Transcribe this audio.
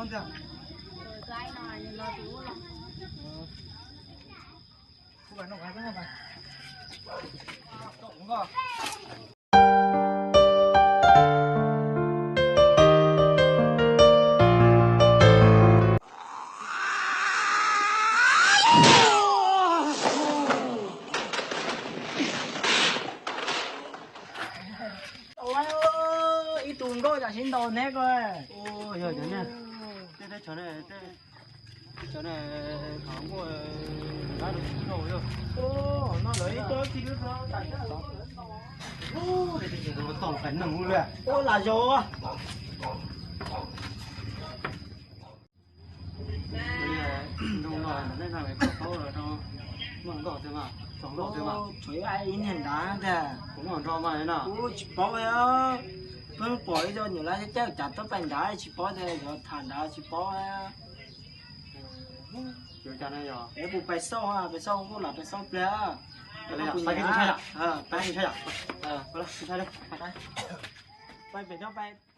Ib tug nkauj tam sim ntaus neb ko. Yog cov niag, tej teb chaws ne, cov ne, muaj dab rau tsis tau yog. No lawv ib co tsis lub no tas. Tau pais neeg ua lam zaus. Ntu no nej no koj paub no, muaj nkauj thiab mas, tsaus nkauj thiab mas. Tshuav ib niag nrad ntag. Kuv muaj nrog mas no. Kuv tsis paub, pheej pom ib co nyuam laj caj cas tuaj pais nrad tsis paub tias yuav tham nrad tsis paub. Yuav cas no yog? Es kuv pais xauj, pais xauj kuj lam pais xauj pliag. Pais, pais pem no pais.